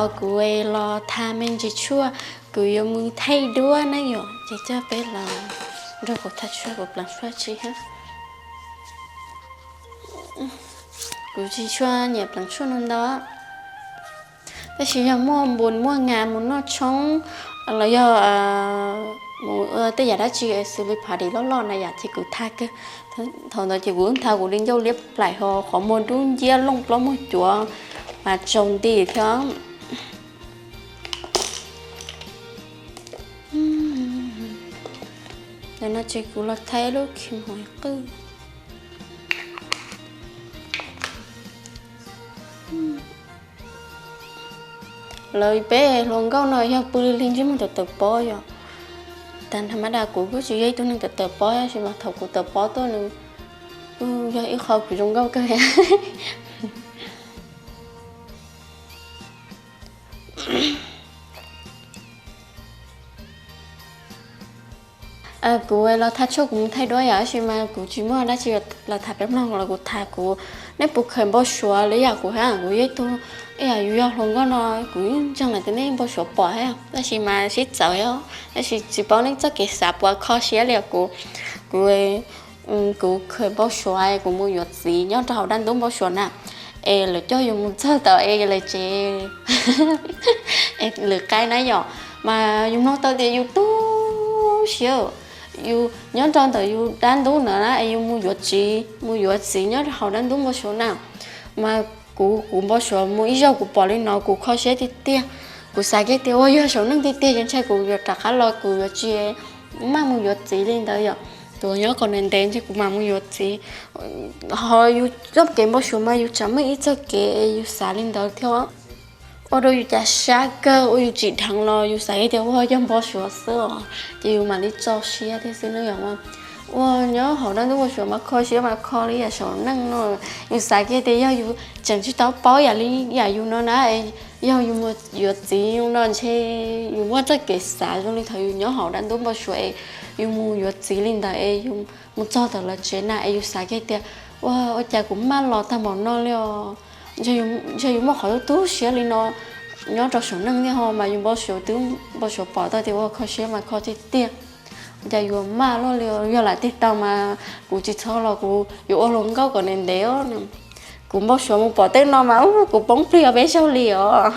Kuv los tha me ntsis tshuaj, kuv yuav mus thaij duab na yom, ces coj peb los nrog kuv tha tshuaj, kuv pleev tshuaj tsi hab. Kuv tsis tshua nyiam pleev tshuaj no ntau, tab sis yog muaj npus muaj nas mus noj tshoob los yog mus ua tej yam dab tsi xws li party loj loj na yom, ces kuv tha kawg. Thaum ntawd ces kuv tha kuv li ncauj liab plaim ho qhov muag dub nciab looj plaub muag cuav mas tsaus nti thiab. Ntawm no ces kuv los thaij lub khim hauv qwj. Lawv peb hluas nkauj no yog pw li ntsej muag tawm tawm pob yom. Tas tham ma das kuv kuj tsis yog ib tug neeg tawm tawm pob, tab sis mas thaum kuv tawm pob tuaj nws kuj yog ib qho kuv zoo nkauj kawg. Kuv los tha tshuaj kuv mus thaij duab yom, tab sis mas kuv tsis muaj dab tsi los tham peb mloog los kuv tham kuv, nej puas khaws npau suav li yam kuv hab? Kuv yog ib tug, ib yam yus yog hluas nkauj no kuv yeej ntseeg lawm tias nej npau suav pom hab, tab sis mas sib txawv os, tab sis tsis paub nej txoj kev xav puas kho siab li os kuv. Kuv, kuv khaws npau suav kuv mus yuav txiv nyob rau hauv dab ntub npau suav na, es lawv coj yus mus txog tom es lawv tsev, es lwm qaib na yom, mas yus mloog tau tias yus tu siab, yus nyob rau ntawm yus dab ntub na es yus mus yuav txiv, mus yuav txiv nyob rau hauv dab ntub npau suav na, mas kuv, kuv npau suav mus ib zaug kuv pom li no kuv kho siab tiag tiag. Kuv xav kiag tias ua yog saum neej tiag tiag ces ntshai kuv yuav rov qab los kuv yuav tsis maj mus yuav txiv li ntawd yom. Kuv nyob kom ntev ntev ntshai kuv mam mus yuav txiv. Ho yus txoj kev npau suav mas yus tsam muaj ib txoj kev yus xav li ntawd thiab. Ua rau yus cas sab kawg, ua yus tsim dheev los yus xav tias ua yog npau suav xwb os, ces yus mam li tso siab thiab xwb ne yom. Ua nyob hauv dab ntub npau suav mas kho siab mas kho li yam saum neej no. Yus xav kiag tias yog yus tseem tsis tau paub yam li yam yus no na, yog yus mus yuav txiv no ntshe yus muaj txoj kev xav zoo li thaum yus nyob hauv dab ntub npau suav es yus mus yuav txiv li ntawd es yus mus txog tom lawv tsev na es yus xav kiag tias ua, ua cas kuv maj los tag npaum no li os. Ntshe yus muaj qhov tu siab li no nyob rau saum neej thiab ho mas yus npau suav twb npau suav pom tau tias ua kho siab mas kho tiag tiag. Cas yuav maj luaj li, yog lam tig tau mas kuv tsis txhob los kuv yuav ua hluas nkauj kom ntev ntev. Kuv npau suav mus pom tej no mas kuv poob plig peb zaug li os.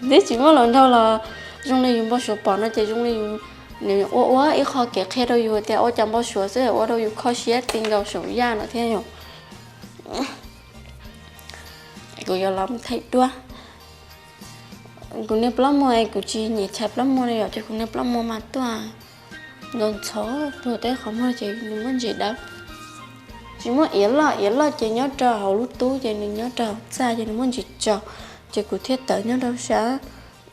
Twb tsis muaj hluas nraug los zoo li yus npau suav pom no ces zoo li yus, nws ua ua ib qho kev qhia rau yus tias ua cas npau suav xwb ua rau yus kho siab ti nkaus saum yaj no thiab yom. Kuv yuav los thaij duab. Kuv niag plaub muag, kuv tsis nyiam chais plaub muag li yom, ces kuv niag plaub muag mas tuaj ntxhov ntxhov puag tej qhov muag ces nws muaj ntsis dawb. Tsis muaj iav loj, iav loj ces nyob rau hauv lub tub ces nws nyob rau hauv txaj ces nws muaj ntsis tsaus, ces kuv thiaj tawm nyob rau sab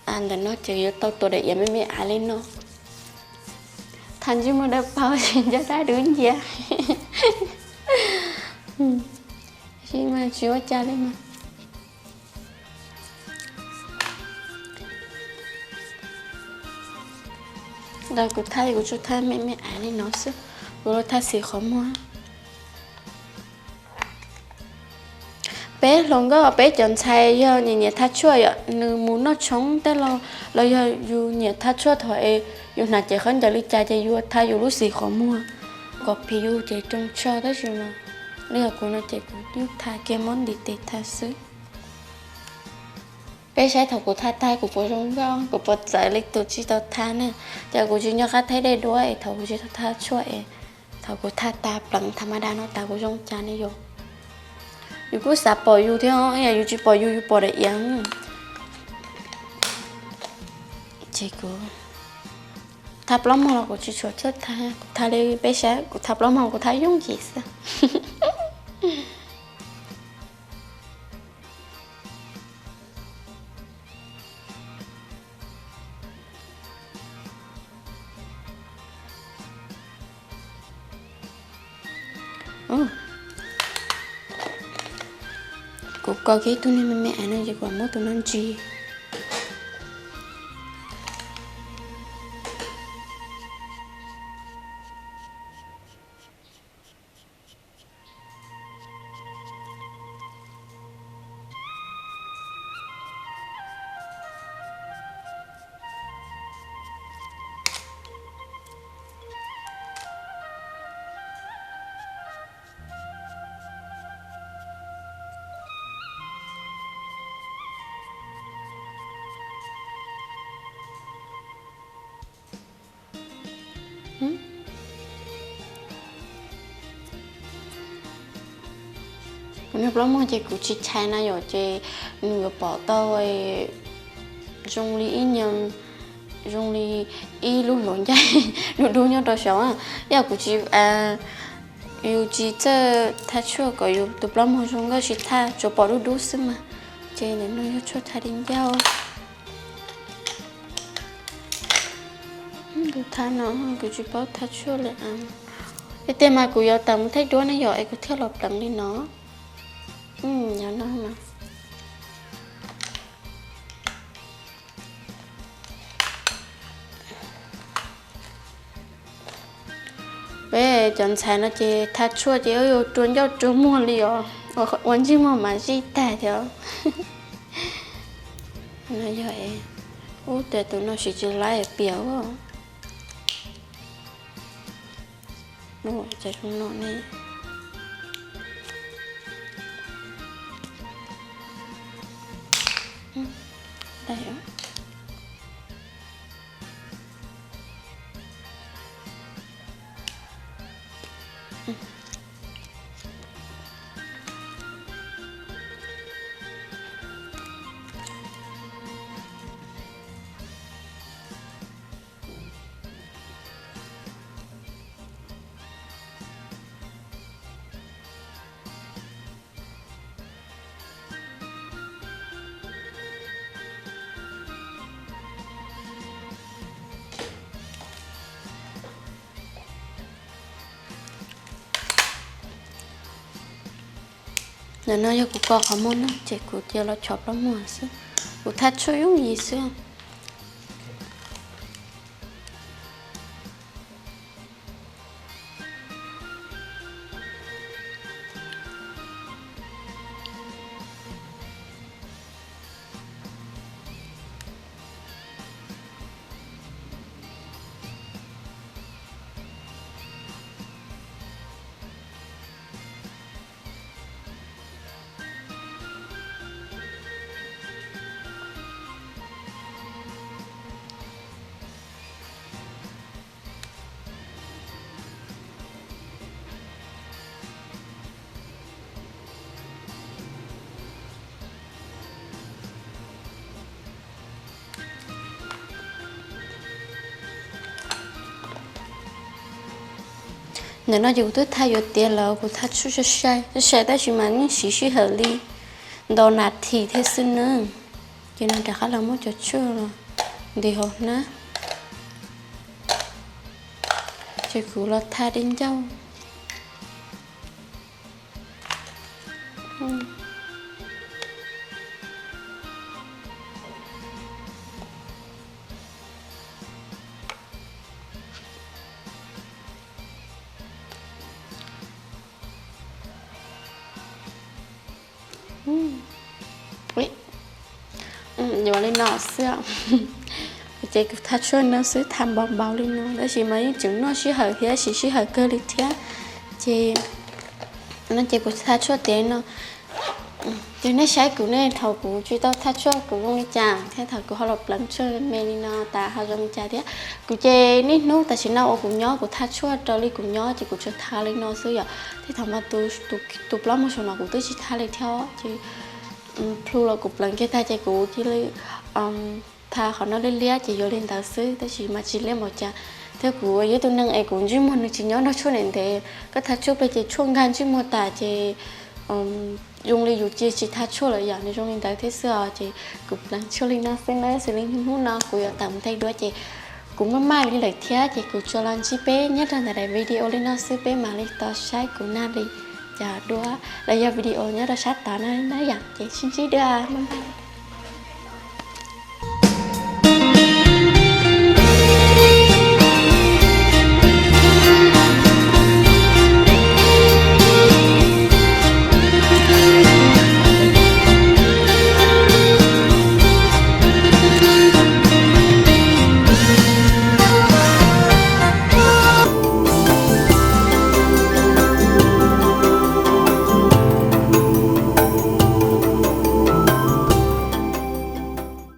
ntawm no ces yuav tau tua daim iav me me av li no. Tha ntsej muag dawb paug ces ncaj dab dub nciab. Tsis ua cas li mas. Ntawd kuv tha, kuv tsuas tha me me av li no xwb, kuv los tha xim qhov muag. Peb hluas nkauj peb cov ntxhais yog nyiam nyiam tha tshuaj yom, nws mus noj tshoob tej los, los yog yus nyiam tha tshuaj thaum es yus hnav cev khaub ncaws li cas ces yus tha yus lub xim qhov muag kom phim yus ces roog tshaj tab sis mas li yog kuv no ces kuv yeej tha kiag muab ntiv tes tha xwb. Peb saib thaum kuv tha tag kuv puas zoo nkauj, kuv puas txawv li tus tsis tau tha na. Ces kuv tsis nco qab thaij dej duab es thaum kuv tsis tau tha tshuaj es thaum kuv tha tas pleev tha ma da no tas kuv zoo cas ne yom. Yus kuj xav pom yus thiab, yus tsis pom yus, yus pom daim iav. Ces kuv tha plaub mog los kuv tsis tshua txawj tha, kuv tha li peb saib, kuv tha plaub mog kuv tha yooj yim xwb. Kuv kov kiag ib tug niag me me av no ces kuv muab tus no ntsis. Kuv nws plaub muag ces kuv tsis chais na yom, ces nws yuav pom tau zoo li ib nyuag, zoo li ib lub hluav ncaig dub dub nyob rau saud. Yog kuv tsis, yus tsis txawj thaj tshuaj kom yus tus plaub muag zoo nkauj tsis thaj, tsuas pom dub dub xwb mas. Ces ntawm no yog tshuaj thaj di ncauj. Kuv thaj no kuv tsis paub thaj tshuaj li. Ib teg mas kuv yuav tawm mus thaij duab ne yom, es kuv thiaj los pleev li no. Yog no mas. Peb cov ntxhais no ces thaj tshuaj ces yuav rua ncauj rua muag li os, ua ntsej muag mas zij tag thiab. No yog, ub, tus no siv tsis laib piam. Ua cas zoo no ne. Ntawm no yog kuv kos qhov muag na, ces kuv cia los chov plaub muag xwb. Kuv thaj tshuaj yooj yim xwb. Ntawm no ces kuv twb thaj yuav tiav lawm, kuv thaj tshuaj sai sai tab sis mas yeej siv sij hawm li ntau nas this thiab xwb na. Ces no rov qab los muab cov tshuaj los nti hauv hnab, ces kuv los thaj di ncauj. Yuav li no xwb. Ces kuv thaj tshuaj no xwb, thaj npau npau li no tab sis mas yeej tseem noj sij hawm thiab siv sij hawm kawg li thiab. Ces no ces kuv thaj tshuaj tiav no. Ces nej saib kuv ne, thaum kuv tsis tau thaj tshuaj kuv zoo li cas thiab thaum kuv ho los pleev tshuaj me li no tas ho zoo li cas thiab. Kuv ces niaj hnub tam sim no uas kuv nyob kuv thaj tshuaj raws li kuv nyob ces kuv tsuas thaj li no xwb yom. Tej thaum mas tus plaub muag saum no kuv twb tsis thaj li thiab ces plhu los kuv pleev kiag tag ces kuv cia li thaj qhov no liab liab ces yuav li ntawd xwb tab sis mas tsis liab npaum cas. Thiab kuv yog tus neeg es kuv ntsej muag nws tsis nyob nrog tshuaj ntev ntev, koj thaj tshuaj pes ces tshuaj nkag ntsej muag tas ces zoo li yus cia tsis thaj tshuaj lawm yom, nws zoo li ntawd thiab xwb os. Ces kuv pleev tshuaj li no xwb na, xws li hnub no kuv yuav tawm mus thaij duab ces kuv maj maj li lawm thiab ces kuv tsuas los ntsib peb nyob rau ntawm daim video li no xwb, peb mam li tau saib kuv naj li cov duab los yog video nyob rau sab tod na yom, ces sib ntsib dua, maj maj.